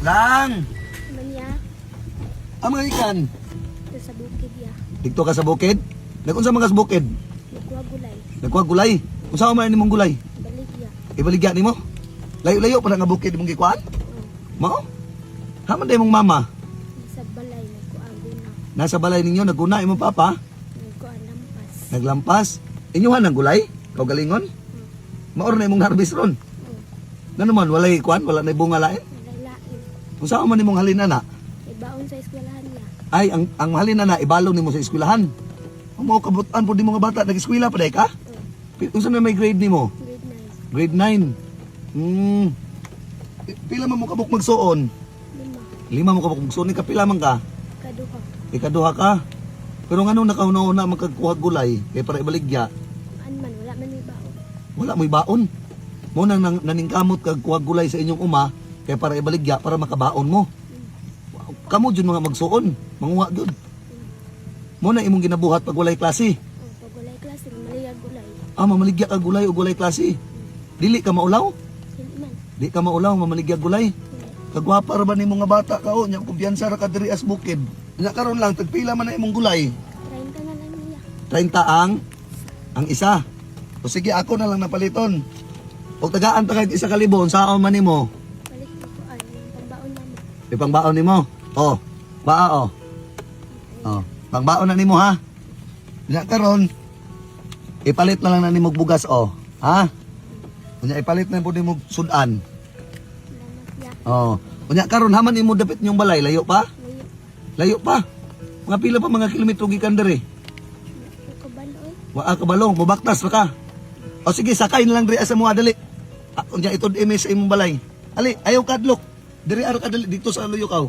Lang! Manya, Ang mga ikan. ito sa bukid ya. Dito ka sa bukid? Nagunsa man ka sa bukid? Nagkuha gulay. Nagkuha gulay. Unsa man nimong gulay? Baligya. Ibaligya nimo? Layo-layo pa na nga bukid imong gikuan? Oh, Mao? Haman day mong mama. nasa balay nagkuha guna. Nasa balay ninyo naguna imong papa, Nagkuha lampas. naglampas. Inyuhan ang gulay? Kaugalingon? Maor na imong harvest ron. Oh, Ngano man walay kuan, wala na bunga lain. nalalain. Unsa man nimong halin ana? Ibaon sa eskwelahan ya. Ay ang halin ana ibalo nimo sa eskwelahan. Ang mga kabutan po di mga bata nag-eskwela pa day ka? Oh, Unsa na may grade nimo? grade 9. Grade 9. Pila man mo kabuk magsuon? 5. 5 mo kabuk magsuon, ika pila man ka? Kaduha. Ikaduha ka. Pero ngano nakauna-una man kag kuha gulay kay para ibaligya, An man wala man may baon. wala mo'y baon. Mo nang naningkamot kag kuha gulay sa inyong uma kay para ibaligya para makabaon mo. Wow, kamo jud mga magsuon, manguha gyud. Mo na imong ginabuhat pag walay klase. Oh, pag walay klase, maligya gulay. Ah, mamaligya ka gulay og walay klase. Dili ka maulaw? Dili man. Di ka maulaw, mamaligya gulay. Dili. Kagwapa ra ba nimo nga bata ka o, nya kumpiyansa ra ka diri as bukid. Nya karon lang tagpila man na imong gulay? 30 na lang niya. 30 ang isa. O sige, ako na lang napaliton. Og tagaan ta kag 1,000, unsaon man nimo? Balik ko ay yung pambaon na mo. Ipangbaon nimo. Oh, baa oh. Oh, pangbaon na nimo ha. Nya karon ipalit na lang na nimo og bugas oh. Ha? Unya ipalit na pud nimo og sudan. Salamat ya. Oh. Unya karon haman nimo dapit inyong balay, layo pa? Layo. Layo pa. Mga pila pa mga kilometro gikan diri. Ko kabalo oy. Waa ka balong, mubaktas pa ka. O sige, sakay na lang diri sa mga dali. Ah, unya itod imi sa imong balay. Ali, ayaw kadlok. Diri ara ka dali dito sa Luyukaw.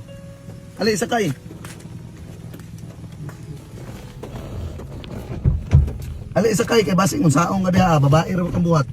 Ali, sakay. Ali, sakay kay basing unsaon nga diha, babae ra kang buhat.